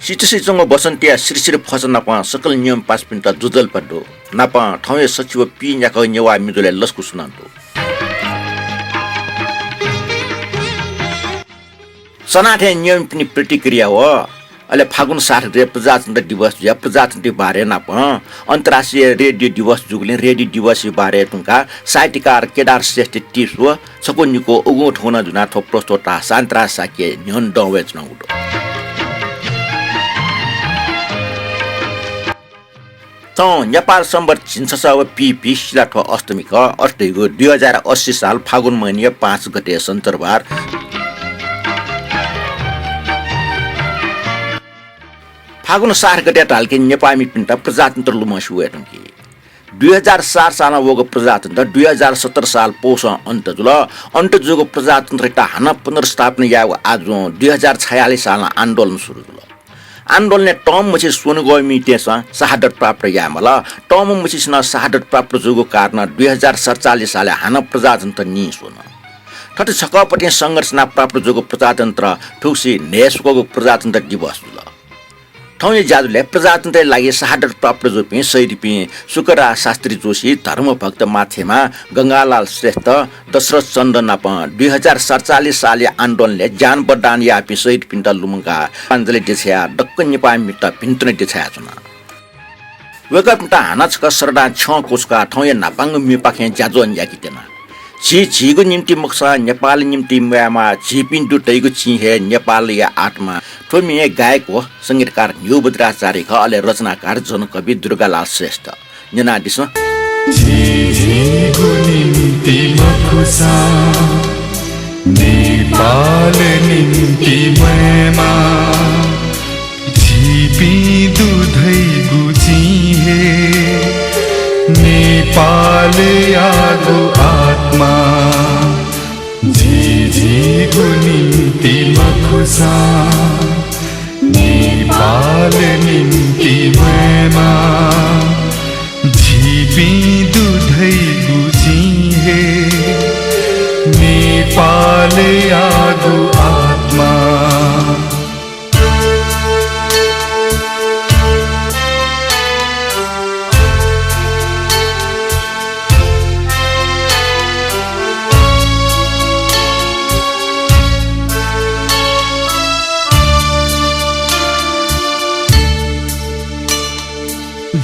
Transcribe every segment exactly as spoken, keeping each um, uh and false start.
सितसिच्वंगु वसन्तीया सिरसिर फचा नापं सकल नियम पासापिन्त ज्वजलपा दु। नापं थौंया सचिव पी न्याकः नेवाः मिजोलय् लसकुस नं दु। सनाथें नियमपिनि प्रतिक्रिया व अले फागुन सात गते प्रजातन्त्र दिवस जुया प्रजातन्त्र बारे नापं अन्तर्राष्ट्रिय रेडियो दिवस जूगुलिं रेडियो दिवसया बारे धुंकाः साहित्यकार केदार श्रेष्ठ tips व छकू निकू उगुं थुगुं नं जुनाः थ्व प्रस्तोता शान्तराज शाक्य न्ह्यःने दं वयाच्वनागु दु। थौं नेपाल संवत् झिंछसः व पीपी सिलाथ्व अष्टमी खः। अथे धइगु दुई हजार अस्सी साल फागुन महिनाया पाँच गते सञ्चरबार। फागुन सात गते धाल कि नेपाःमिपिन्त प्रजातन्त्र लुमंसे वये धुंकी। दुई हजार सात सालं वःगु प्रजातन्त्र दुई हजार सत्र साल पौषं अन्त जुल। अन्त जूगु प्रजातन्त्रयात हानं पुनर्स्थापना यायेगु आजुं दुई हजार छयालिस सालं आन्दोलन सुरु जुल। आन्दोलनय् तःम्हसित स्वनिगःमितय्सं शहादत प्राप्त यायेमाल। तःम्हसित नं शहादत प्राप्त जूगु कारणं दुई हजार सतचालिस सालय् हानं प्रजातन्त्र नीस्वन। थथे छकःपतिं संघर्ष यानाः प्राप्त जूगु प्रजातन्त्र थुगुसी न्हय्स्वकःगु प्रजातन्त्र दिवस जुल। थौंया ज्याझ्वलय् प्रजातन्त्रया लागि शहादत प्राप्त जूपिं शहीदपिं सुकराज शास्त्री जोशी, धर्मभक्त माथेमा, गंगालाल श्रेष्ठ, दशरथ चन्द नापं दुई हजार सतचालिस सालया आन्दोलनय् ज्यान बलिदान याःपिं शहीदपिन्त लुमंकाः पुष्पाञ्जलि देछायाः दक्व नेपाःमित भिन्तुना देछायाच्वना। वय्कःपिन्त हानं छकः श्रद्धां छ्यं क्वछुकाः थौंया न्हापांगु म्येपाखें ज्याझ्वः न्याकेत्यना। झी झीगु निंतिं मखुसां नेपाल निंतिं म्वायेमाः, झीपिं दु धइगु चिं हे नेपालया आत्मा। थ्व म्ये गायक व संगीतकार न्ह्यू बज्राचार्य खः, अले रचनाकार जनकवि दुर्गालाल श्रेष्ठ। न्यनादिसँ। झी झीगु निंतिं मखुसां नेपाल निंतिं म्वायेमाः, झीपिं दु धइगु चिं हे नेपालयागु आत्मा। झी झीगु निंतिं मखुसां नेपाल निंतिं म्वायेमाः, झीपिं दु धइगु चिं हे नेपालयागु आत्मा।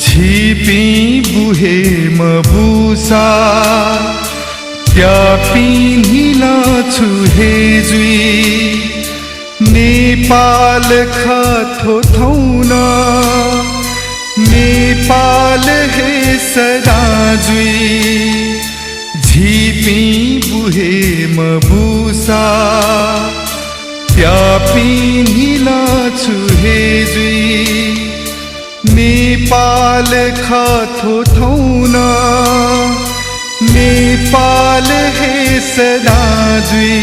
झीपिं बु हे मबूसा, प्यापिं न्हिलं छु हे जुइ? नेपाल खः थ्व थौं नं, नेपाल हे सदां जुइ। झीपिं बु हे मबूसा, प्यापिं न्हिलं छु हे जुइ? नेपाल खः थ्व थौं नं, नेपाल हे सदां जुइ।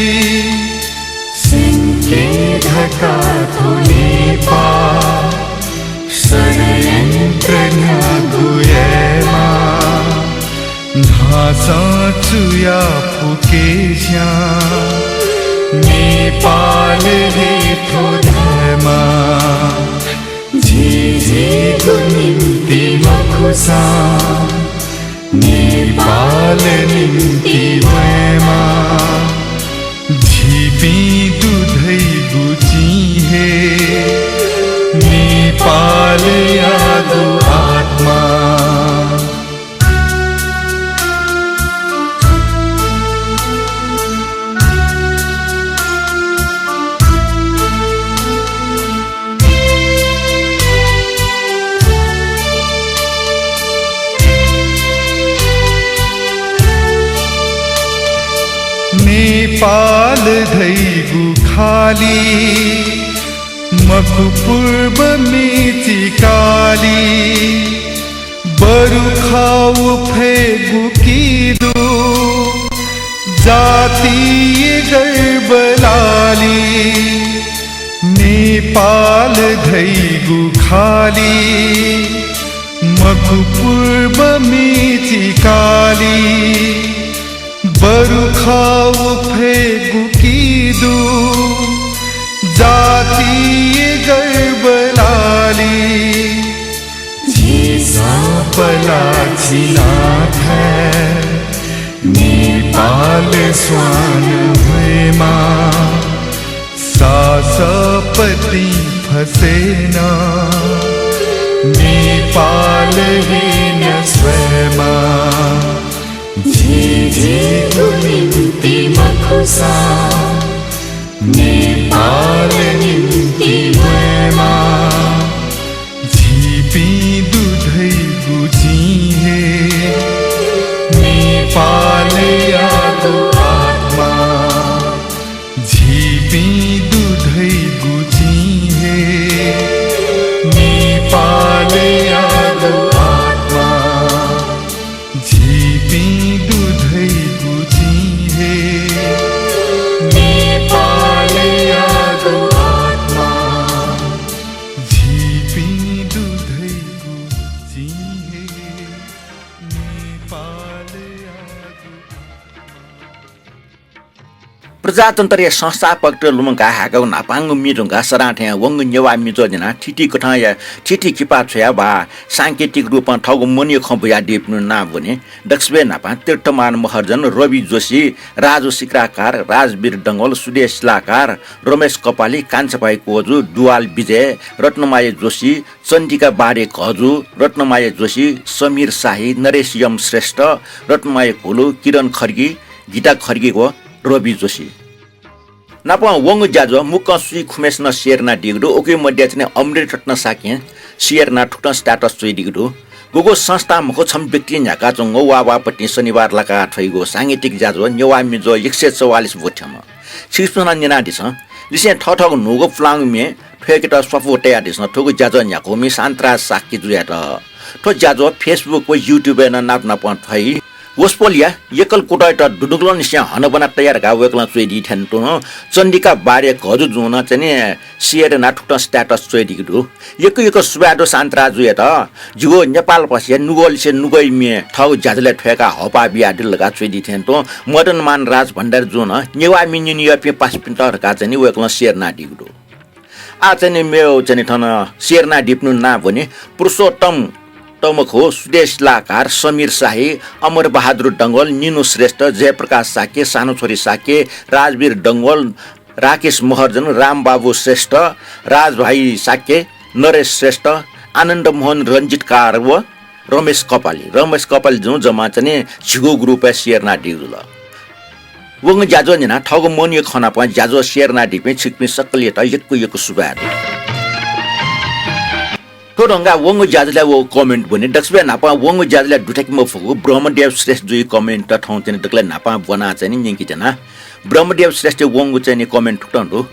स्यंके धकाः थ्व नेपाः षड्यन्त्र न्ह्यागु यायेमाः। न्हासं चुया फुकेस्यां नेपाल हे थ्व धायेमाः। झी झीगु निंतिं मखुसां नेपाल निंतिं म्वायेमाः। झीपिं दु धइगु चिं हे नेपालयागु आत्मा। नेपाल धइगु खालि मखु पूर्व मेचीकालि, बरु खः व फय् गुकी दु जातीय गर्व लालि। नेपाल धइगु खालि मखु पूर्व मेचीकालि, बरु खः व फय् गुकी दु जातीय गर्व सिनाथय् नेपाल स्वान हुइमा, सासपति फसेन नेपाल हे न स्वयेमा। झीझीगु निम्ति मखुसा नेपाल निम्ति म्वायेमा। झीपिं दु धइगु चिं हे नेपालयागु आत्मा। झीपिं दु धइगु चिं हे नेपालयागु आत्मा। झीपिं दु धइगु चिं हे नेपालयागु आत्मा। झीपिं दु धइगु चिं हे नेपालयागु आत्मा। प्रजातन्त्रया संस्थापकत लुमंकाः हाकःगु न्हापांगु म्ये धुंकाः सदां थें वंगु नेवाः मिजो न्यनाः थीथी कथंया थीथी किपा छ्वयाः वा सांकेतिक रूपं थःगु मनया खँ बुयादीपिनिगु नां ब्वने। दकसिबय् न्हापां तीर्थमान महर्जन, रवि जोशी, राजु सिक्राकार, राजवीर डंगोल, सुदेश शिलाकार, रमेश कपाली, कान्छाभाइ कोजु, दुवाल विजय, रत्नमाया जोशी, चण्डिका बारे घजु, रत्नमाया जोशी, समीर शाही, नरेश यम श्रेष्ठ, रत्नमाया घोलु, किरण खड्गी, गीता खड्गी व रवि जोशी। नापं वंगु ज्याझ्वः मुक्कं सुइखुम्हेसिनं share यानादीगु दु। उकी मध्ये चाहिँ अमृत रत्न शाक्यं share यानाः थुकथं status च्वयादीगु दु। गुगु संस्था मखु, छम्ह व्यक्तिं न्ह्याकाच्वंगु वा वापतिं शनिबार लाकाः थ्वइगु सांगीतिक ज्याझ्वः नेवाः मिजो एक सय चौवालिस ब्वथ्यंम्ह। छिकपिन्सं न्यनादिसँ। लिसें थःथःगु न्हूगु पुलांगु म्ये थ्वय्केत स्वापू तयादिसँ। थुगु ज्याझ्वः न्ह्याकूमि शान्तराज शाक्य जुयात। थ्व ज्याझ्वः Facebook व YouTube-य् नं नाप नापं थ्वइ। वसपोलया एकल कुतःयात दुनुगलंनिसें हनाबना तया धकाः वय्कलं च्वयादी थें तुं चण्डिका बारे घजु जुं नं चाहिँ नि share यानाः थुकथं status च्वयादीगु दु। यक्व यक्व सुभाय् दु शान्तराज जुयात। जिगु नेपालभाषाया नुगःलिसे नुगः म्ये थःगु ज्याझ्वलय् थ्वय्काः हःपाः बियादिल धकाः च्वयादी थें तुं मदनमान राज भण्डारी जुं नं नेवाः म्ये न्यने यःपिं पासापिन्त धकाः चाहिँ नि वय्कलं share यानादीगु दु। आः चाहिँ नि मेगु चाहिँ नि थन share यानादीपिनिगु नां ब्वने। पुरुषोत्तम तमखु, सुदेश शिलाकार, समीर शाही, अमर बहादुर डंगोल, निनु श्रेष्ठ, जयप्रकाश शाक्य, सानो छोरी शाक्य, राजवीर डंगोल, राकेश महर्जन, रामबाबु श्रेष्ठ, राजभाइ शाक्य, नरेश श्रेष्ठ, आनन्द मोहन रञ्जितकार व रमेश कपाली। रमेश कपाली जुं जम्मा चाहिँ नि झिगू group-य् share यानादीगु जुल। वंगु ज्याझ्वः न्यनाः थःगु मनया खँ नापं ज्याझ्वः share यानादीपिं छिकपिं सकलयात यक्व यक्व सुभाय् दु। थ्व धुंकाः वंगु ज्याझ्वलय् वःगु comment ब्वने। दकसिबय् न्हापां वंगु ज्याझ्वलय् दुथ्याके मफुगु ब्रह्मदेव श्रेष्ठ जुया comment थौं चाहिँ नि दकलय् न्हापां ब्वनाः चाहिँ नि न्यंके त्यना। ब्रह्मदेव श्रेष्ठया वंगु चाहिँ नि comment थुकथं दु।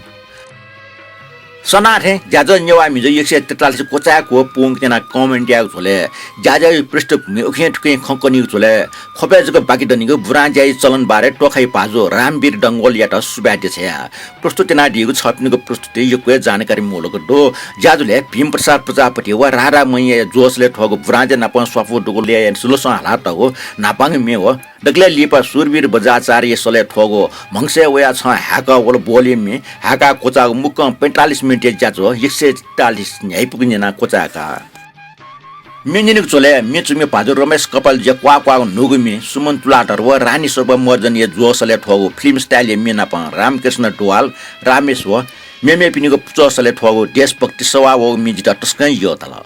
सनां थें ज्याझ्वः नेवाः म्ये एक सय त्रितालिस क्वचाय्क व पूवंके त्यनाः comment यायेगु झ्वलय् ज्याझ्वःया पृष्ठभूमि उखें थुखें खँ कनीगु झ्वलय् ख्वपय् जक बाकि दनीगु बुरांज्याया चलन बारे त्वःखाया भाजु रामवीर डंगोलयात सुभाय् देछाया। प्रस्तुत यानादीगु छपिनिगु प्रस्तुति यक्व हे जानकारीमूलक दु। ज्याझ्वलय् भीमप्रसाद प्रजापति व राधामयीया जोसलय् थ्वःगु बुरांज्या नाप स्वापू दुगु ल्याय् सुलसं हालातःगु न्हापांगु म्ये व दकलय् लिपा शूरवीर बज्राचार्यया सलय् थ्वःगु म्हगसय् वयाः छं हाय्कः वल बोलया म्ये हाय्काः क्वचाःगु मुक्कं पैंतालिस मिनेटया ज्याझ्वः एक सय एकतालिस न्ह्याइपुक न्यनाः क्वचाय्का। म्ये न्यनेगु झ्वलय् म्ये चूम्ह भाजु रमेश कपालीजुया क्वाः क्वाःगु न्हूगु म्ये सुमन तुलाधर व रानी शोभा महर्जनया जोसलय् थ्वःगु film style-या म्ये नाप रामकृष्ण दुवाल, रामेश व मेमेपिनिगु पुचःसलय् थ्वःगु देशभक्ति सवाः वःगु म्ये जितः तसकं यःताल।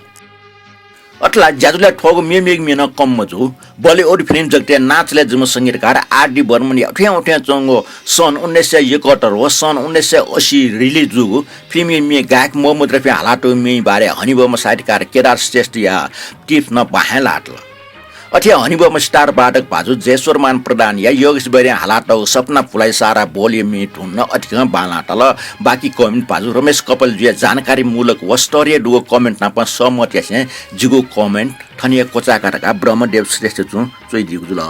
अथे ला ज्याझ्वलय् थ्वःगु मेमेगु म्ये नं कम मजू। Bollywood film जगतय् नांचले जूम्ह संगीतकार आर डी बर्मनया उथें उथें च्वंगु सन् उन्नाइस सय एकहत्तर व सन् उन्नाइस सय अस्सी release जूगु film-या म्ये गायक मोहम्मद रफीं हालातःगु म्ये बारे हनेबहःम्ह साहित्यकार केदार श्रेष्ठया टिप्स नं बांलाः तल। अथे हनेबहःम्ह सितार वादक भाजु जयेश्वरमान प्रधानया योगेश बैद्यं हालातःगु सपना फुलाई सारा बोलया म्ये धुन नं अतिकं बांलाः तल। बाकी comment भाजु रमेश कपालीजुया जानकारीमूलक व स्तरीय दुगु comment नाप सहमत यासें जिगु comment थन हे क्वचाय्का धकाः ब्रह्मदेव श्रेष्ठजुं च्वयादीगु जुल।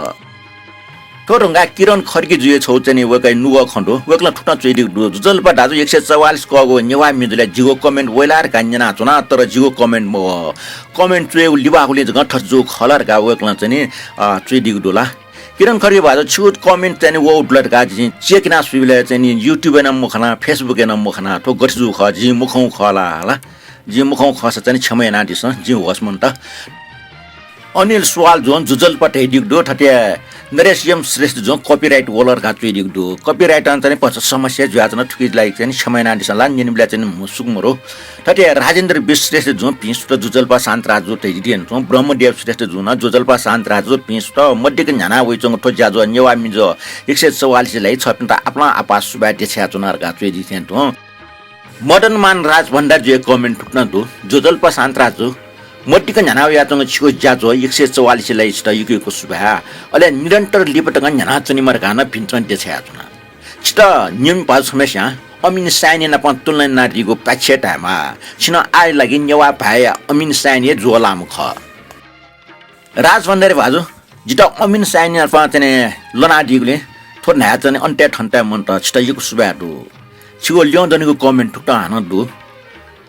थ्व धुंकाः किरण खड्गीजुया छगू चाहिँ नि वय्कःया नुगः खँ दु। वय्कलं थुकथं च्वयादीगु दु, जुजलपा दाजु, एक सय चौवालिस कःगु नेवाः म्ये ज्याझ्वलय् जिगु comment वइ ला धकाः न्यनाच्वना, तर जिगु comment मवः। Comment च्वयेगु लिबाः हुलिं जक थथे जूगु खः ला धकाः वय्कलं चाहिँ नि, अ, च्वयादीगु दु ला। किरण खड्गी भाजु, छिगु comment चाहिँ नि वःगु दु ला धकाः जिं check याना स्वयेबलय् चाहिँ नि YouTube-य् नं मखना, Facebook-य् नं मखना। थ्व गथे जूगु खः, जिं मखंगु खः ला, ला? जिं मखंगु खःसा चाहिँ नि क्षमा यानादिसँ, जिं होश मन्त। अनिल सुवाल जुं ज्वजलपा धयादीगु दु, थथे नरेश एम श्रेष्ठ जुं copyright वल धकाः च्वयादीगु दु। Copyrightं चाहिँ भचा समस्या जुयाच्वन, थुकिया लागि चाहिँ क्षमा यानादिसँ ला, न्यनेबलय् चाहिँ म्ह सुक मरु। थथे राजेन्द्र विश्व श्रेष्ठ जुं भिं सुथ ज्वजलपा शान्तराज जु धयादीथें तुं, ब्रह्मदेव श्रेष्ठ जुं नं ज्वजलपा शान्तराज जु भिं सुथ मदिक्क न्ह्याना वइच्वंगु थ्व ज्याझ्वः नेवाः मिजो एक सय चौवालिसय् लाइ छपिन्त आपालं आपाः सुभाय् देछायाच्वना धकाः च्वयादीथें तुं। मदनमान राज भण्डारीजुया comment थुकथं दु, ज्वजलपा शान्तराज जु, मदिक्क न्ह्याना वयाच्वंगु छिगु ज्याझ्वः एक सय चौवालिसय् लाइ छित यक्व यक्व सुभाय्, अले निरन्तर लिपा तकं न्ह्यानाच्वनेमा धकाः नं भिंतुना देछायाच्वना। छित निम्ह भाजु छम्हस्यां अमिन सायनी नाप तुलना यानादीगु पाय्छि धायेमाः। छिं आः लागि नेवाः भाय् अमिन सायनी हे ज्वःलाःम्ह खः। राज भण्डारी भाजु, जितः अमिन सायनी नाप चाहिँ लनादीगुलिं थ्व न्हाय् चाहिँ अन्तय् थन्ताय् मन्त, छित यक्व सुभाय् दु। छिगु ल्यं दनिगु comment थुकथं हानं दु।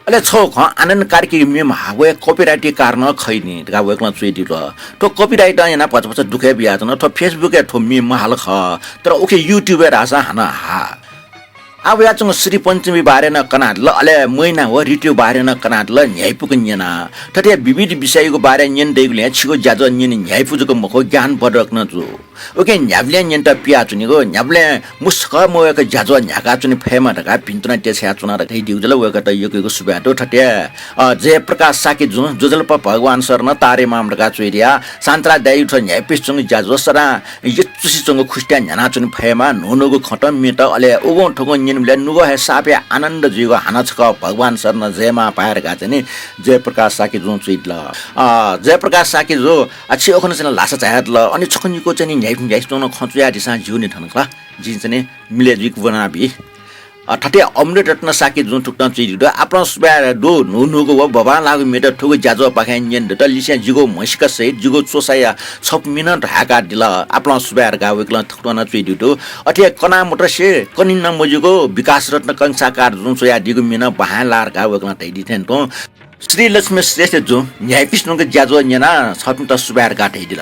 अले छगू खँ, आनन्द कार्कीया म्ये म्ह हाः, वया copyright कारणं खइनि धकाः वय्कलं च्वयादीगु दु। थ्व copyrightं यानाः भचा भचा दुःख हे बियाच्वन। थ्व Facebook-य् थ्व म्ये म्ह हाल खः, तर उखे YouTube-य् धाःसा हानं हाः। आः वयाच्वंगु श्री पञ्चमी बारे नं कनादिल, अले महिना व ऋतु बारे नं कनादिल, न्ह्याइपुक न्यना। थथे विविध विषययागु बारे न्यने दइगुलिं छिगु ज्याझ्वः न्यने न्ह्याइपु जक मखु, ज्ञानवर्धक नं जू। उकिं न्ह्याबलें न्यनेत पियाच्वनीगु, न्ह्याबलें मुसकं मवय्क ज्याझ्वः न्ह्याकाच्वने फयेमा धकाः भिंतुना देछायाच्वना धकाः धयादीगु जुल। वय्कःयात यक्व यक्व सुभाय् दु। थथे, अ, जयप्रकाश शाक्य जुं ज्वजलपा भगवान शरण तारे माम धकाः च्वयादिया। शान्तराज दाइया थ्व न्ह्याइपुसे च्वंगु ज्याझ्वः सदां यचुसे च्वंगु खुसिताय् न्ह्यानाच्वने फयेमा, न्हून्हूगु खँत म्येत, अले उगुं थुगुं न्यनेबलय् नुगः हे साप हे आनन्द जुइगु हानं छकः भगवान शरण जयमाः भाय् धकाः चाहिँ नि जयप्रकाश शाक्य जुं च्वयादिल। अ, जयप्रकाश शाक्य जु, आ, छि अखुन्हु चाहिँ ला ल्हासा झायादिल, अले छकः निकः चाहिँ नि न्ह्याइपुसे च्वंगु खँ च्वयादिसँ, ज्यू नि थन खला, जिं चाहिँ नि मिले जुइक ब्वनाबी। अ, थथे अमृत रत्न शाक्य जुं थुकथं च्वयादीगु दु, आपालं सुभाय् दु, न्हून्हूगु व बबांलाःगु म्येत थुगु ज्याझ्वःपाखें न्यने दत, लिसें जिगु म्हसीका सहित जिगु च्वसाया छपु म्ये नं धाय्कादिल, आपालं सुभाय् धकाः वय्कलं थुकथं नं च्वयादीगु दु। अथे कनामतसे कने नं मज्यूगु विकास रत्न कंसाकार जुं च्वयादीगु म्ये नं बहां लाः धकाः वय्कलं धयादीथें तुं। श्री लक्ष्मी श्रेष्ठ जुं न्ह्याइपुसे च्वंगु ज्याझ्वः न्यनाः छपिन्त सुभाय् धकाः धयादिल।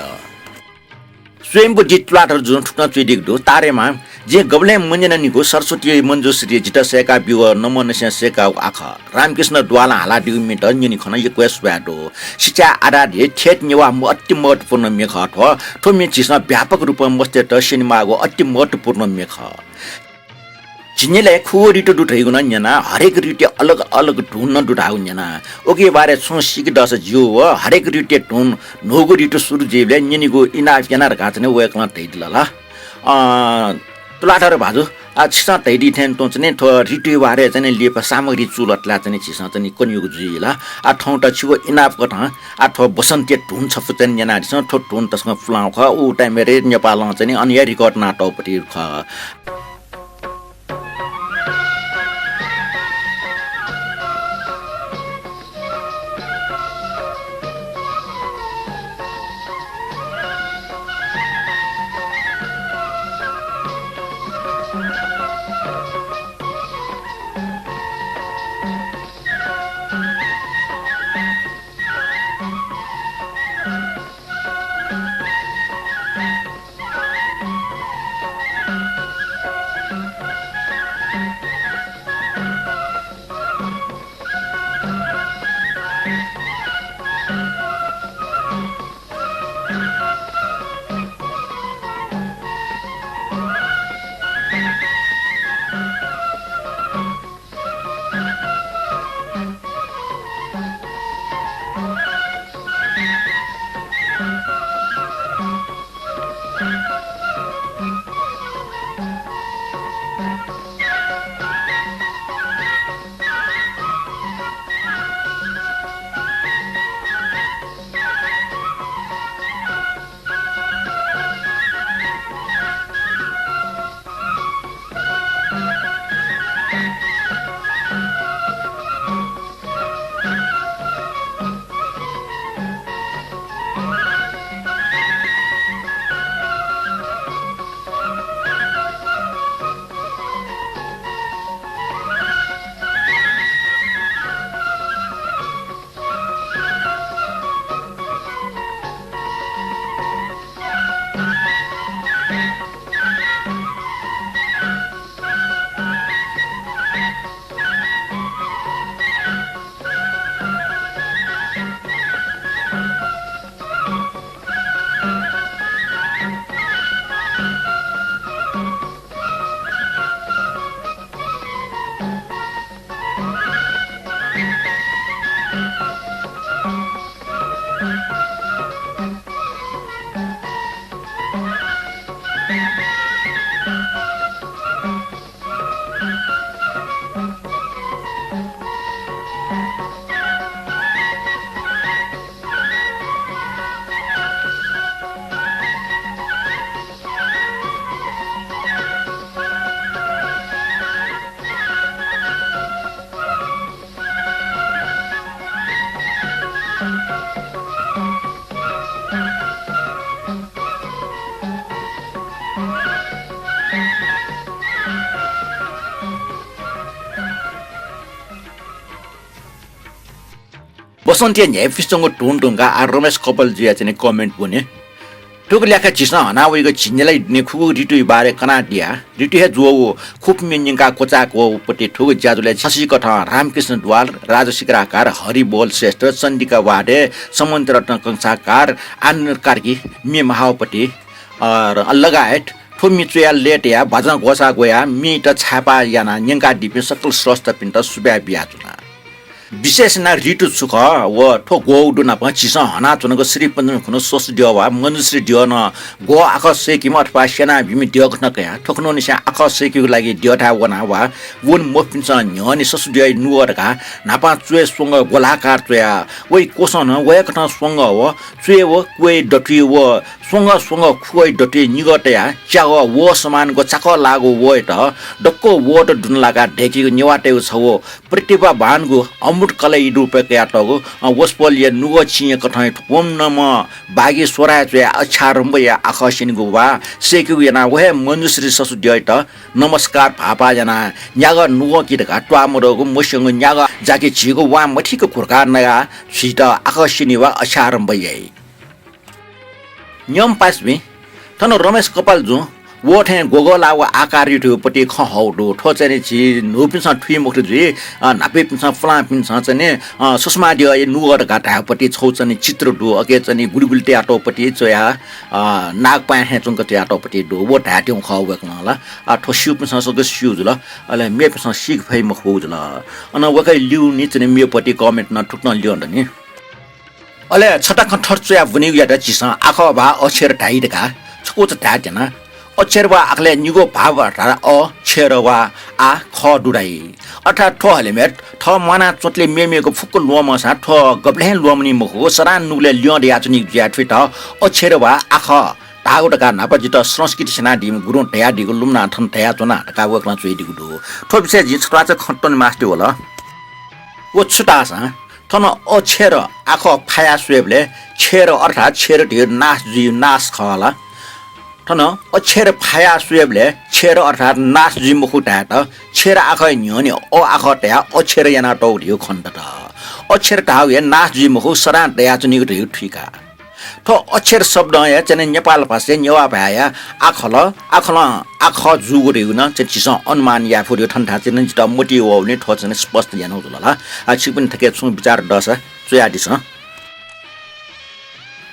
स्वयम्भू जी तुलाधर जुं थुकथं च्वयादीगु दु, तारे मां, जिं गबलें मन्यनानिगु सरस्वती मञ्जुश्री जितः सय्काः ब्यूगु नमनसिं सय्काःगु आखः। रामकृष्ण द्वालं हालादीगु म्येत न्यने खन, यक्व हे सुभाय् दु। सिचाय् आधारित ठेठ नेवाः अति महत्वपूर्ण म्ये खः थ्व। थ्व म्ये झीसं व्यापक रूपं मस्तय्त स्यनेमाःगु अति महत्वपूर्ण म्ये खः। झिंनिलय् खुगू ऋतु दु धइगु नं न्यना, हरेक ऋतुया अलग अलग धुन नं दु धाःगु न्यना। उकिया बारे छुं सीके दःसा ज्यू व हरेक ऋतुया धुन न्हूगु ऋतु सुरु जुइबलय् न्यनेगु इनाप याना धकाः चाहिँ वय्कलं धयादिल ला। अँ, तुलाधर भाजु, आ, छिसं धयादी थें तुं चाहिँ थ्व ऋतुया बारे चाहिँ लिपा सामग्री चूलातलाः चाहिँ झीसं चाहिँ कनेगु जुइ ला। आ, थौंत छिगु इनाप कथं, आ, थ्व बसन्तीया धुन छपु चाहिँ न्यनादिसँ, थ्व धुन तसकं पुलांगु खः। उ time-य् रेडियो नेपालं चाहिँ अन हे record यानातःगु खः। बसन्तीया न्ह्याइपुसे च्वंगु धुन धुंकाः आः रमेश कपालजुया चाहिँ comment ब्वने। थुगु ल्याखय् झीसं हना वइगु झिंन्यालाया दुने खुगू ऋतुया बारे कनादिया। ऋतु हे जुयावःगु, खुपा म्ये न्यंकाः क्वचाय्क वःगु पति थुगु ज्याझ्वलय् छसिकथं रामकृष्ण द्वाल, राजशिखराकार, हरिबोल श्रेष्ठ, चण्डिका वाडे, समन्त्ररत्न कंसाकार, आनन्द कार्की, म्ये महाउपति, अ, र लगायत थ्व म्ये च्वयाः लय् तयाः बाजं ग्वसाः ग्वयाः म्येयात छाय्पाः यानाः न्यंकादीपिं सकल स्रष्टापिन्त सुभाय् बियाच्वना। विशेष यानाः ऋतु छु खः व थ्व ग्वःगु दु नाप झीसं हनाच्वनागु श्रीपञ्चमी खुन्हु ससु द्यः वा मञ्जुश्री द्यः नं ग्वः आखः सय्केम्ह अथवा स्यनाः बीम्ह द्यःकथं कयाः थ्व खुन्हुनिसें आखः सय्केगु लागि द्यःथाय् वनाः वा वने मफुपिन्सं न्ह्यःने ससु द्यःया नुगः धकाः न्हापां च्वय् स्वंगः ग्वलाकार च्वयाः वइ क्वसं नं वय्कथं स्वंगः व च्वय् व क्वय् दथुइ व स्वंगः स्वंगः खुगःया दथुइ निगः तयाः च्यागः वः समानगु चाकः लाःगु वःयात दक्व वःत दुनालाकाः दय्केगु नेवाःतय्गु छगू प्रतिभावानगु अमूर्त कलाया रूपय् कयातःगु, अ, वसपोलया नुगः चिंया कथंया थ्व वंम्ह बागीश्वराय् च्वयाः अक्षारम्भ यानाः आखः स्यनीगु वा सय्केगु यानाः व हे मञ्जुश्री ससु द्यःयात नमस्कार भाःपाः यानाः न्यागः नुगः कि धकाः त्वाःमदःगु मस्यंगु न्यागः जाके झीगु वां मथिक घुर्काः नयाः झीत आखः स्यनी वा अक्षारम्भ याइ। नियम पासापिं, थन रमेश कपालजुं वः थें ग्वग्वलाः व आकार यातःगु पति खँ हःगु दु। थ्व चाहिँ नि झी न्हूपिन्सं थुइ मखुत जुइ, अ, न्हापायापिन्सं पुलांपिन्सं चाहिँ नि, अ, सुषमा द्यःया नुगः धकाः धाःगु पति छगू चाहिँ नि चित्र दु। अके चाहिँ नि गुलि गुलि तयातःगु पति च्वयाः, अ, नागपाँय् थें च्वंक तयातःगु पति दु। व धायेत्यंगु खः वय्कलं ला। अ, थ्व स्यूपिन्सं सकसित स्यू जुल। अले मेपिन्सं सीके फइ मखुगु जुल। अन वय्कःया ल्यूने चाहिँ नि मेगु पति comment नं थुकथं ल्यं दनि। अले छता खँ थथे च्वया ब्वनीगुयात झीसं आखः वा अक्षर धाइ धकाः छकूचा धायेत्यना। अक्षर वा आखलय् निगू भाव धाःसा अ, क्षर वा आ, ख दु धाइ। अर्थात् थ्व हलिमय् थः म्वाना च्वंतले मेमेगु फुक्क ल्वःमंसां थ्व गबलें ल्वःमनी मखु, सदां नुगलय् ल्यं दयाच्वनीगु जुयाः थुइत अक्षर वा आखः धाःगु धकाः न्हापा जितः संस्कृति स्यनादीम्ह गुरुं धयादीगु लुमनाः थन धयाच्वना धकाः वय्कलं च्वयादीगु दु। थ्व विषयय् जिं छताचा खँ त्वने मास्ति वल। व छु धाःसा थन अक्षर आखः फायाः स्वयेबलय् क्षर अर्थात् क्षर धयागु नाश जुइ, नाश खः ला। थन अक्षर फायाः स्वयेबलय् क्षर अर्थात् नाश जुइ मखु धायेत क्षर आखः न्ह्यःने अ आखः तयाः अक्षर यानातःगु धयागु खनेदत। अक्षर धाःगु हे नाश जुइ मखु, सदां दयाच्वनीगु धयागु थुइका। थ्व अक्षर शब्दं हे चाहिँ नेपाल भाषाय् नेवाः भाय्‌या आखल, आखलं आखः जूगु धयागु नं चाहिँ झीसं अनुमान याये फु धयागु थन धाःसा चाहिँ जितः मतिइ वःगुलिं थ्व चाहिँ स्पष्ट यानागु जुल ला। आ, छिकपिनि थथे छुं बिचाः दःसा च्वयादिसँ।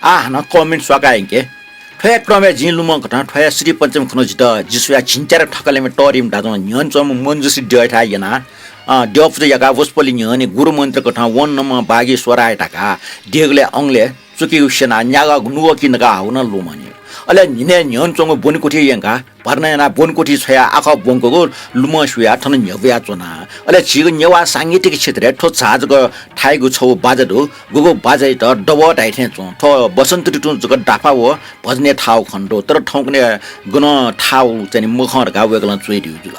आः हानं comment स्वाकाः यंके। थ्वया क्रमय् जिं लुमंकथं थ्वया श्रीपञ्चमी खुन्हु जितः जिसुया झिंच्यादँ थकालिमय् तःधिम्ह दाजुं न्ह्यःने च्वंम्ह मञ्जुश्री द्यःयाथाय् यनाः, अ, द्यःपुजा याकाः वसपोलया न्ह्यःने गुरु मन्त्र कथं वं नमः बागीश्वराय धाकाः देगलय् अंगलय् चुकीगु स्यनाः न्यागः नुगः कि धकाः हाःगु नं लुमंनि। अले न्हिनय् न्ह्यःने च्वंगु ब्वनेकुथि यंकाः भर्ना यानाः ब्वनेकुथि छ्वयाः आखः ब्वंकूगु लुमंस्यूयाः थन न्ह्यब्वयाच्वना। अले झीगु नेवाः सांगीतिक क्षेत्रय् थ्व झाः जक थाइगु छगू बाजा दु। गुगु बाजायात दबः धाइ थें च्वं। थ्व वसन्त ऋतुं जक दाफा व भजनय् थाःगु खनेदु, तर थौंकन्हय् गनं थाःगु चाहिँ नि मखं धकाः वय्कलं च्वयादीगु जुल।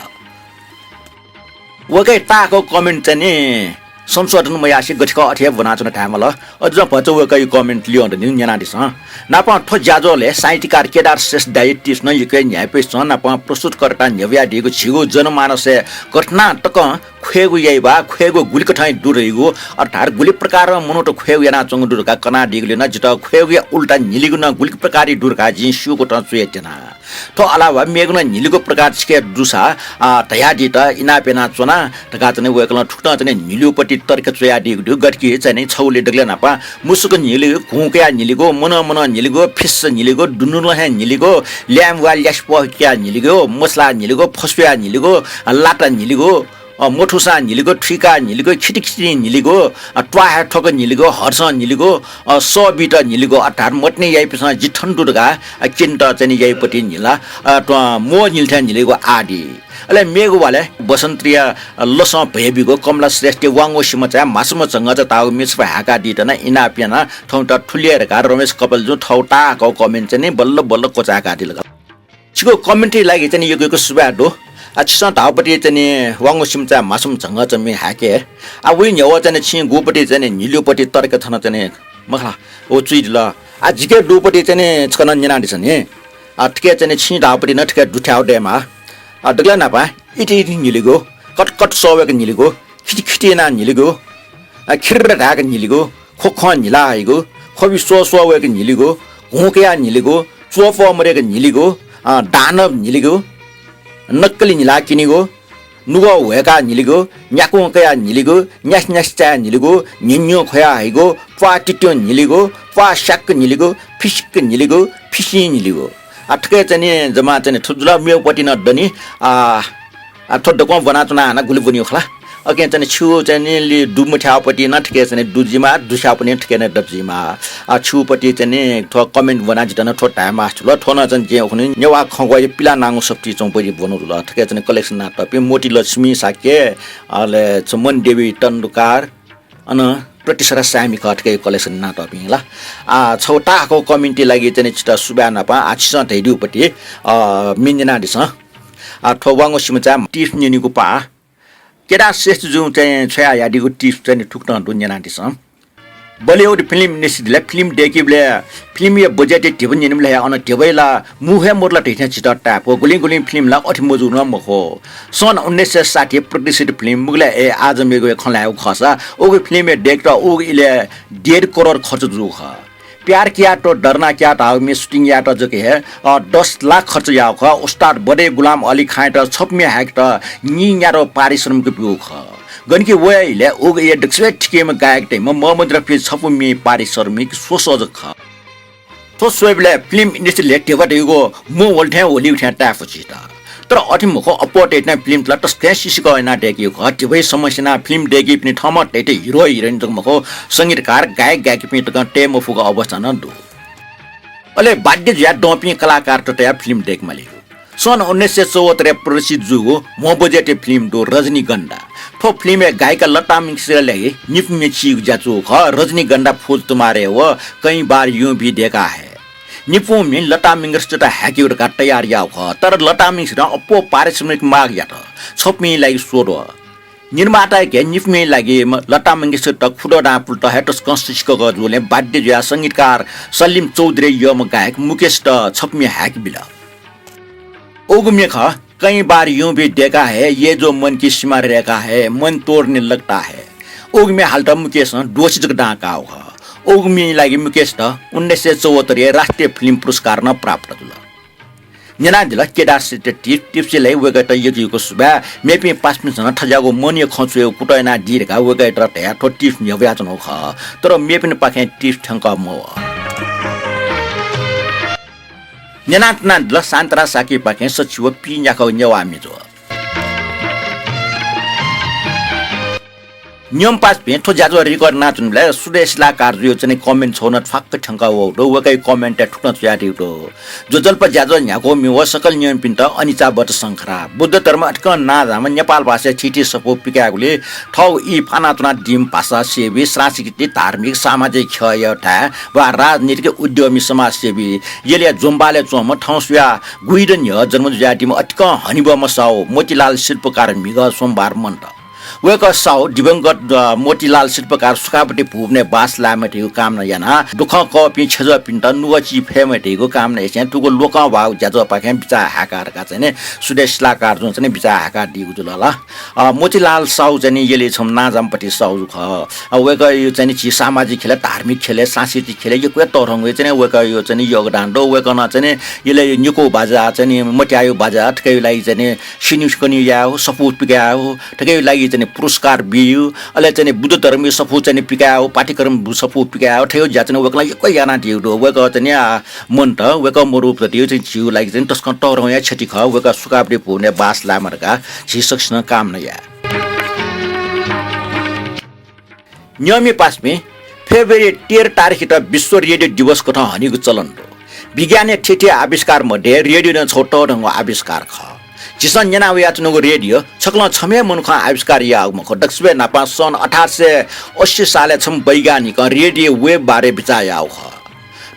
वय्कःया ताःहाकःगु comment चाहिँ नि संशोधन मयासें गथे खः अथे हे ब्वनाच्वना धायेमाल। अझ भचा वय्कःया comment ल्यं दनि, न्यनादिसँ। नापं थ्व ज्याझ्वलय् साहित्यकार केदार श्रेष्ठ दाइ तिस नं यक्व हे न्ह्याइपुसे च्वं। नापं प्रस्तुतकर्तां न्ह्यब्वयादीगु झीगु जनमानसय् कथं तकं ख्वय्गु याइ वा ख्वय्गु गुलि कथंया दु धइगु, अर्थात् गुलि प्रकारं मनूत ख्वय्गु यानाच्वंगु दु धकाः कनादीगुलिं नं जितः ख्वय्गुया उल्टा न्हिलिगु नं गुलि प्रकारया दु धकाः जिं स्यूकथं च्वयात्यना। थ्व अलावा मेगु नं न्हिलिगु प्रकार छकः दुसा, आ, धयादीत इनाप यानाच्वना धकाः चाहिँ नि वय्कलं थुकथं चाहिँ नि न्हिलिगु पति तर्क च्वयादीगु दु। गथे कि चाहिँ नि छगुलिइ दकलय् न्हापां मुसुक न्हिलिगु, घुँकया न्हिलिगु, मनं मनं न्हिलिगु, फिस्स न्हिलिगु, दुनुगलंनिसें न्हिलिगु, ल्याय्म्ह वा ल्यासें पहःकिया न्हिलिगु, मसलाः न्हिलिगु, फस्वया न्हिलिगु, लाता न्हिलिगु, अ, मथूसां न्हिलिगु, थुइकाः न्हिलिगु, खितिखिति न्हिलिगु, अ, त्वाः हे थ्वक न्हिलिगु, हर्षं न्हिलिगु, अ, सः बीत न्हिलिगु, अर्थात् मतिने याइपिन्सं जि थन दु धकाः, अ, क्यनेत चाहिँ नि याइपति न्हिला, अ, त्व-, म्वः न्हिल थें न्हिलिगु आदि। अले मेगु वालय् बसन्त्रीया, अ, लसं भय् बीगु कमला श्रेष्ठया वांगु सिमा चाय् म्हासुम्ह झंगःचा धाःगु म्ये छपु हाय्कादीत नं इनाप यानाः थौंत थुलि हे धकाः रमेश कपालजुं थःगु ताःहाकःगु comment चाहिँ नि बल्ल बल्ल क्वचाय्कादिल का। छिगु comment-या लागि चाहिँ नि यक्व यक्व सुभाय् दु। आ, छिसं धाःपति चाहिँ नि वांगु सिमा चाय् म्हासुम्ह झंगःचा म्ये हाय्के। आ, वइ न्ह्यः चाहिँ नि छिं गुपति चाहिँ नि न्हिलिपति तर्क थन चाहिँ नि मखला, व चुइदिल। आ, जिके दुपति चाहिँ नि छकः नं न्यनादिसँ नि। आ, थुके चाहिँ नि छिं धाःपति नं थुके दुथ्याः दयेमाः। आ, दकलय् न्हापां इति इति न्हिलिगु, कट कट सः वय्क न्हिलिगु, खिति खिति यानाः न्हिलिगु, आ, खिर्र धाय्क न्हिलिगु, ख्वख्वं न्हिला हइगु, ख्वबि स्वः स्वः वय्क न्हिलिगु, घुँ कयाः न्हिलिगु, च्वपः मदय्क न्हिलिगु, अ, दानव न्हिलिगु, नक्कली न्हिलाः क्यनीगु, नुगः ह्वय्काः न्हिलिगु, न्याकुं कयाः न्हिलिगु, न्यासि न्यासि चायाः न्हिलिगु, न्हिन्ह्यू ख्वयाः हइगु, प्वाः तित्युं न्हिलिगु, प्वाः स्याक्क न्हिलिगु, फिसिक्क न्हिलिगु, फिसिं न्हिलिगु। आ, थुके चाहिँ नि जम्मा चाहिँ नि थुजुल मेगुपति नं दनि। आ, आ, थ्व दक्वं ब्वनाच्वना हानं गुलि ब्वनीगु खला। अकिं चाहिँ नि छिगु चाहिँ नि लि दुमथ्याःपति नं थुके चाहिँ नि दुजिमा, दुस्याःपति नं थुके नं दजिमा। आ, छिगुपति चाहिँ नि थ्व comment ब्वनाः जितः नं थ्व धायेमास्ति जुल। थ्व नं चाहिँ नि जिं उखुन्हु नेवाः खँग्वःया पिलानांगु सफुतिइ च्वंपति ब्वनागु जुल। थुके चाहिँ नि collection यानातःपिं मोतीलक्ष्मी शाक्य, अले छ मनदेवी तण्डुकार, अन प्रतिसरा साय्मि खः थुके collection यानातःपिं ला। आ, छगू ताःहाकःगु comment-या लागि चाहिँ नि छितः सुभाय् नापं आ छिसं धयादीगुपति, अ, म्ये न्यनादिसँ। आ, थ्व वांगु सिमा चाय् tips न्यनेगु पाः। केदार श्रेष्ठजुं चाहिँ छ्वयाहयादीगु tips चाहिँ नि थुकथं दु, न्यनादिसँ। Bollywood film industry-य् film दय्कीबलय् film-या budget धिबा न्यनेबलय् हे अन धिबा ला मू हे मदु ला धइथें झीत ताय्‌फु। गुलिं गुलिं film ला अथे मजूगु नं मखु। सन् उन्नाइस सय साठी प्रदर्शित film मुगले ए आजम यागु खँ ल्हायेगु खःसा, उगु film-या दय्केत उगु इलय् डेढ करोड खर्च जूगु खः। प्यार किया तो डरना क्या धाःगु म्ये shooting यायेत जक हे, अ, दस लाख खर्च याःगु खः। उस्ताद बडे गुलाम अली खाँयात छपु म्ये हाय्केत नीन्यादँ पारिश्रमिक ब्यूगु खः। गन कि वया इलय् उगु इलय् दक्वसिबय् थिकेम्ह गायक धाइम्ह मोहम्मद रफी छपु म्ये पारिश्रमिक स्वसः जक खः। थ्व स्वयेबलय् film industry-य् धिबा धइगु मू ह्वल थें ह्वलीगु थें ताय्‌फु झीत। तर अथे मखु, अप्वः तयातःगु film-त ला तसकं सिसिकः यानाः दय्कीगु खः। धिबाया समस्या यानाः film दय्कीपिनि थःम्हं तयातःगु hero heroine जक मखु, संगीतकार, गायक गायिकापिं तकं तये मफुगु अवस्था नं दु। अले बाध्य जुयाः दंपिं कलाकारत तयाः film दय्के मालीगु। सन् उन्नाइस सय चौहत्तरय् प्रदर्शित जूगु म्हो budget-या film दु रजनीगन्धा। थ्व film-य् गायिका लता मंगेशकरया लागि निपु म्ये चीगु ज्या जूगु खः। रजनीगन्धा फौज तुम्हारे है व कई बार यूं भी देखा है। निपुं म्ये लता मंगेशकरयात हाय्केगु धकाः तयार याःगु खः। तर लता मंगेशकरं अप्वः पारिश्रमिक माग यात। छपु म्येया लागि स्वदँ। निर्मातायाके निपु म्येया लागि म-, लता मंगेशकरयात खुदँ दां पुलेत हे तसकं सिसिकः जूगुलिं बाध्य जुयाः संगीतकार सलिम चौधरीया यःम्ह गायक मुकेशयात छपु म्ये हाय्के बिल। उगु म्ये खः, कई बार यूं भी देखा है, ये जो मन की सीमा रेखा है, मन तोड़ने लगता है। उगु म्ये हालेत मुकेशं दोषी जक दां काःगु खः। उगु म्येया लागि मुकेशयात उन्नाइस सय चौहत्तरया राष्ट्रिय film पुरस्कार नं प्राप्त जुल। न्यनादिल केदार श्रेष्ठया tips, tips-या लागि वय्कःयात यक्व यक्व सुभाय्। मेपिं पासापिन्सं नं थज्याःगु मनया खँ च्वयेगु कुतः यानादी धकाः वय्कःयात धयाः थ्व tips न्ह्यब्वयाच्वनागु खः। तर मेपिनिपाखें tips थ्यंकः मवः। न्यनाच्वनादिल शान्तराज शाक्यपाखें सछि व पीन्याखःगु नेवाः म्ये ज्वः। न्यंम्ह पासापिं, थ्व ज्याझ्वः record यानाच्वनाबलय् सुदेश शिलाकारजुया चाहिँ comment छगू नं थ्वाक्क थ्यंकः वःगु दु। वय्कःया comment-य् थुकथं च्वयादीगु दु। ज्वजलपा ज्याझ्वः न्ह्याक्व म्ये व सकल न्यंपिन्त अनिचा बट शंखरा। बुद्ध धर्म अतिकं नांजाःम्ह नेपाल भाषाया थीथी सफू पिकायेगुलिइ थःगु ई फानाच्वनादीम्ह भाषासेवी, सांस्कृतिक, धार्मिक, सामाजिक ख्यःया थाय् वा राजनीतिक उद्यमी समाजसेवी, यलया ज्वंबालय् च्वंम्ह थौं स्वयाः गुइदँ न्ह्यः जन्म जुयादीम्ह अतिकं हनेबहःम्ह साहु मोतीलाल शिल्पकार म्हिगः सोमबार मन्त। वय्कः साहु दिवंगत, अ, मोतीलाल शिल्पकार सुखावती भुवनय् बास लायेमा धइगु कामना यानाः दुःखं कःपिं छेँजःपिन्त नुगः ची फयेमा धइगु कामना यासें थुगु लोकंह्वाःगु ज्याझ्वःपाखें बिचाः हाय्काः धकाः चाहिँ नि सुदेश शिलाकारजुं चाहिँ नि बिचाः हाय्कादीगु जुल ला। अ, मोतीलाल साहु चाहिँ नि यलया छम्ह नांजाःम्ह पाटी साहु खः। अ, वय्कःया चाहिँ नि झी सामाजिक ख्यलय्, धार्मिक ख्यलय्, सांस्कृतिक ख्यलय् यक्व हे तःधंगु चाहिँ नि वय्कःया चाहिँ नि योगदान दु। वय्कलं चाहिँ नि यलय् निक्वः बाजा, चाहिँ नि मत्याःगु बाजा, थुकिया लागि चाहिँ नि सिन्यु कन्यु यायेगु, सफू पिकायेगु, थुकिया लागि चाहिँ नि पुरस्कार बीगु, अले चाहिँ नि बुद्ध धर्मया सफू चाहिँ नि पिकायेगु, पाठ्यक्रम सफू पिकायेगु, थुकिया ज्या चाहिँ नि वय्कलं यक्व यानादीगु दु। वय्कः चाहिँ नि, आ, मन्त, वय्कः मरुगु प्रति चाहिँ झीगु लागि चाहिँ तसकं तःधंगु हे क्षति खः। वय्कः सुखावती भुवनय् बास लायेमा धकाः झी सकसिनं कामना याये। न्यंमि पासापिं, फेब्रुअरी तेह्र तारिखयात विश्व रेडियो दिवसकथं हनीगु चलन दु। विज्ञानया थीथी आविष्कार मध्ये रेडियो नं छगू तःधंगु आविष्कार खः। झीसं न्यना वयाच्वनागु रेडियो छकलं छम्ह हे मनुखं आविष्कार याःगु मखु। दकलय् न्हापां सन् अठार सय अस्सी सालय् छम्ह वैज्ञानिकं रेडियो वेभ बारे बिचाः याःगु खः।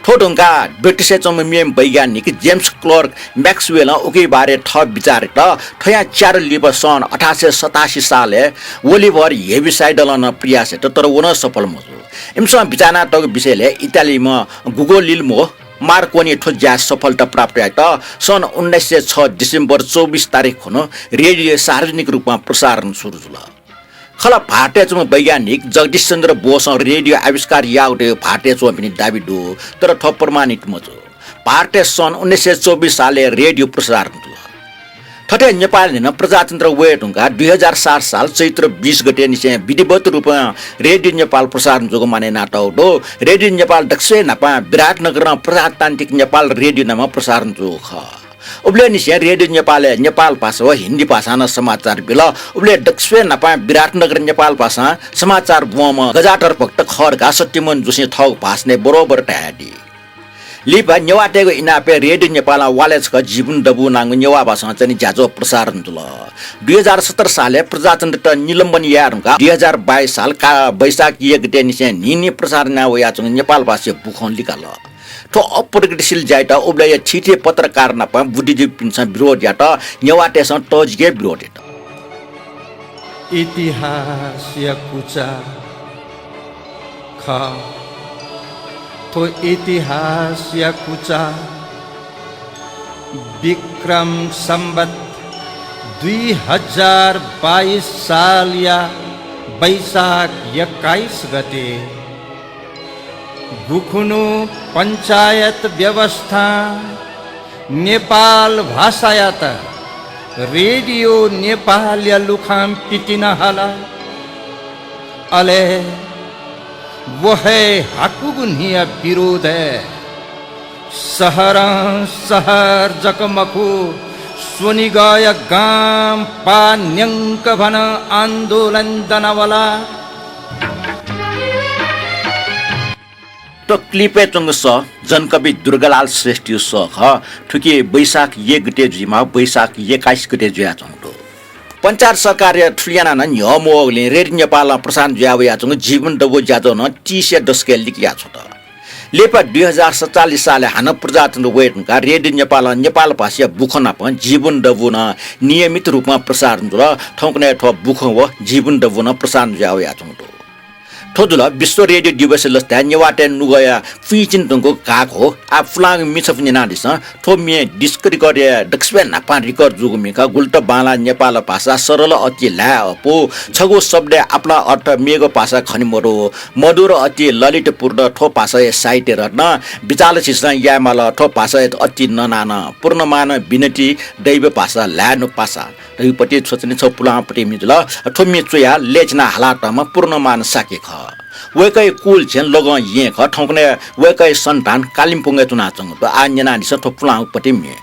थ्व धुंकाः ब्रिटिसय् च्वंम्ह मेम्ह वैज्ञानिक जेम्स क्लर्क म्याक्सवेलं उकिया बारे थः बिचाः यात। थ्वयां च्यादँ लिपा सन् अठार सय सतासी सालय् ओलिभर हेभिसाइडलं नं प्रयास यात, तर व नं सफल मजू। इमिसं बिचाः यानातःगु विषयलय् इटालीम्ह गुगोलिल्मो मार्कोनी थ्व ज्याय् सफलता प्राप्त यात। सन् उन्नाइस सय छ डिसेम्बर चौबिस तारिख खुन्हु रेडियो सार्वजनिक रूपमा प्रसारण सुरु जुल। खला, भारतय् च्वंम्ह वैज्ञानिक जगदीश चन्द्र बोसं रेडियो आविष्कार याःगु धयागु भारतय् च्वंपिनि दाबी दु, तर थ्व प्रमाणित मजू। भारतय् सन् उन्नाइस सय चौबिस सालय् रेडियो प्रसारण जुल। थथे नेपालय् नं प्रजातन्त्र वये धुंकाः दुई हजार सात साल चैत्र बिस गते निसें विधिवत रूपं रेडियो नेपाल प्रसारण जूगु मानय् यानातःगु दु। रेडियो नेपाल दकलय् न्हापां विराटनगरं प्रजातान्त्रिक नेपाल रेडियो नामं प्रसारण जूगु खः। उबलय् निसें रेडियो नेपालय् नेपाल भाषा व हिन्दी भाषां नं समाचार बिल। उबलय् दकलय् न्हापां विराटनगर नेपाल भाषां समाचार ब्वंम्ह गजाधर भक्त खः धकाः सत्यमोहन जोशीं थःगु भाषणय् बरोबर धयादी। लिपा नेवाःतय्‌गु इनापय् रेडियो नेपालं वालय् छकः जीवन दबू नांगु नेवाः भाषां च्वने ज्याझ्वः प्रसारण जुल। दुई हजार सत्र सालय् प्रजातन्त्रयात निलम्बन याये धुंकाः दुई हजार बाइस साल का वैशाख एक गते निसें न्हिं न्हिं प्रसारण याना वयाच्वंगु नेपाल भाषाया बुखँ लिकाल। थ्व अप्रगतिशील ज्यायात उबलय्‌या थीथी पत्रकार नाप बुद्धिजीवीपिन्सं विरोध यात। नेवाःतय्‌सं तःजिक हे विरोध यात। इतिहासया कुचा खः। थ्व इतिहासया कुचा विक्रम सम्बत दुई हजार बाइस सालया वैशाख एक्काइस गते गुखुन्हु पञ्चायत व्यवस्थां नेपाल भाषायात रेडियो नेपालया लुखां पितिना हल। अले व हे हाकुगु न्हिया विरोधय् शहरं शहर जक मखु, स्वनिगःया गां पाः न्यंकभनं आन्दोलन दनावल। थ्व क्लिपय् च्वंगु सः जनकवि दुर्गालाल श्रेष्ठया सः खः। थुकी वैशाख एक गते जुइमाः वैशाख एक्काइस गते जुयाच्वंगु दु। पञ्चायत सरकारया थुलि यानाः नं न्ह्यः मवःगुलिं रेडियो नेपालं प्रसारण जुया वयाच्वंगु जीवन दबू ज्याझ्वः नं तीसया दशकय् लिकयाछ्वत। लिपा दुई हजार सतचालिस सालय् हानं प्रजातन्त्र वये धुंकाः रेडियो नेपालं नेपाल भाषाया बुखँ नाप जीवन दबू नं नियमित रूपमा प्रसारण जुल। थौंकन्हय् थ्व बुखँ व जीवन दबू नं प्रसारण जुया वयाच्वंगु दु। थ्व जुल विश्व रेडियो दिवसया लसताय् नेवाःतय् नुगःया पुइचिन धुंकूगु काःघोः। आः पुलांगु म्ये छपु न्यनादिसँ। थ्व म्ये डिस्क रिकर्डया दकसिबय् न्हापां रिकर्ड जूगु म्ये खः। गुलि बांलाः नेपाल भाषा सरल अति ल्हाय् अप्वः। छगू शब्दय् आपालं अर्थ मेगु भाषां खने मदु। मधुर अति ललितपूर्ण थ्व भाषाया साहित्य रत्न। बिचाल झीसं यायेमाल थ्व भाषाया अति ननानं। पूर्णमान बिनती दैव भाषा ल्हाय् नु पासा। धइगु पति छ्वचने छगू पुलांगु पति म्ये जुल। थ्व म्ये च्वयाः लय् चिनाः हालातःम्ह पूर्णमान शाक्य खः। वय्‌कःया कुल झें लग्न येँ खः। थौंकन्हय् वय्‌कःया सन्तान कालिम्पोङय् च्वनाच्वंगु दु। आः न्यनादिसँ थ्व पुलांगु पति म्ये।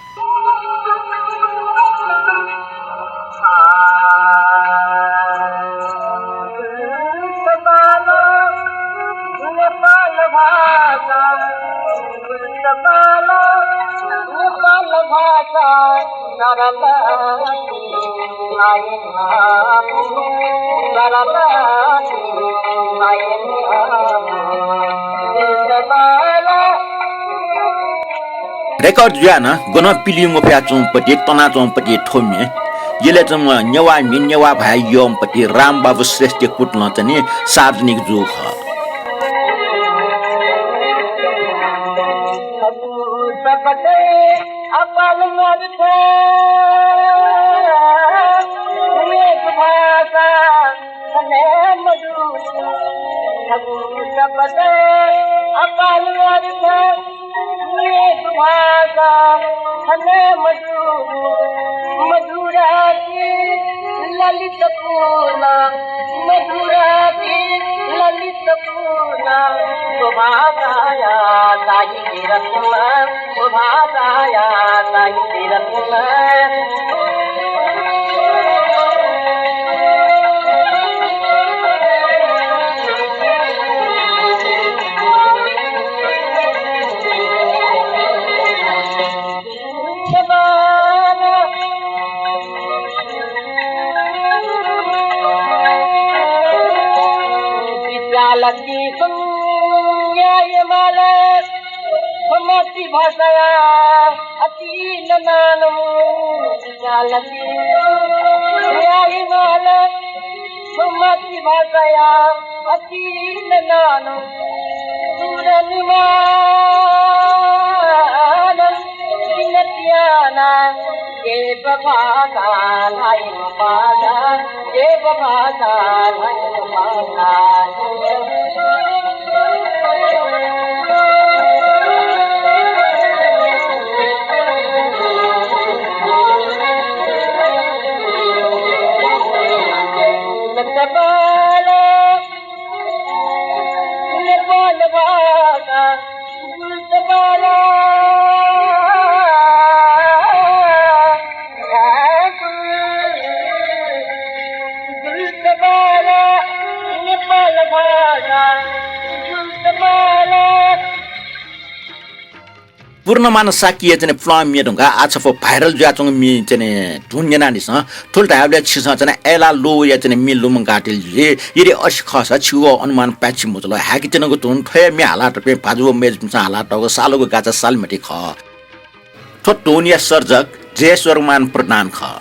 रेकर्ड जुयाः नं गनं पिलिं मफयाच्वंपति, तनाच्वंपति थ्व म्ये। यलय् च्वंम्ह नेवाः म्ये नेवाः भाय् यःम्हपति रामबाबु श्रेष्ठया कुतलं च्वने सार्वजनिक जूगु खः। लकी संज्ञा ये माला, समाप्ति भाषाया अति ननानो। लकी संज्ञा ये माला, समाप्ति भाषाया अति ननानो। पूर्णमान शाक्यया चाहिँ नि पुलांम्ह म्ये धुंकाः आः छपु viral जुयाच्वंगु म्ये चाहिँ नि धुन न्यनादिसँ। थुलि धायेबलय् छिसं चाहिँ नि अय्‌लाः ल्वःया चाहिँ नि म्ये लुमंकातल जुइ। यदि अथे खःसा छिगु अनुमान पाय्‌छि मजुल। हाय्‌केत्यनागु धुन थ्वया म्ये हालातःपिं भाजु व मय्‌जुपिन्सं हालातःगु सालुगु गाचा सालमति खः। थ्व धुनया सर्जक जयस्वरमान प्रधान खः।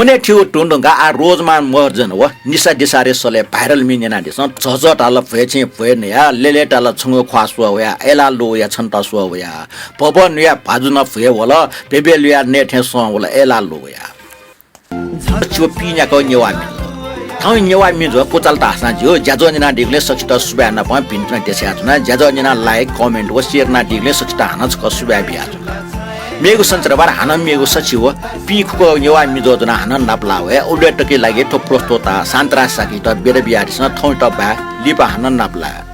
अन थ्यू तुं धुंका आ रोजमान महर्जन व निसा दिसारे सले भाइरल मि न्यनादिसँ। झझ ताल भ्वय् छेँ भ्वय् नया, लेले ताल छंगु ख्वाः स्वः वया, अय्‌लाः लु वया छन्त स्वः वया। भभ नुया भाजु नं भ्वय् वल, भेबे लुया नये थें सं वल, अय्‌लाः लु वया। छिव पीन्याक नेवाः मि। थौं नेवाः मि जुं कुचाल धाःसां ज्यू, ज्याझ्वः न्यनादीगुलिं सकसित सुभाय् नापं भिंतुना देछायाच्वना। ज्याझ्वः न्यनाः like, comment व share यानादीगुलिं सकसित हानं छकः सुभाय् बियाच्वना। मेगु सञ्चरबार हानं मेगु सछि व पीखुक नेवाः मि जुं ज्वनाः हानं नापलाः वये। उबलय् तकया लागि थ्व प्रस्तोता शान्तराज शाक्ययात बिदा बियादिसँ। थौंयात बाय्, लिपा हानं नापलाये।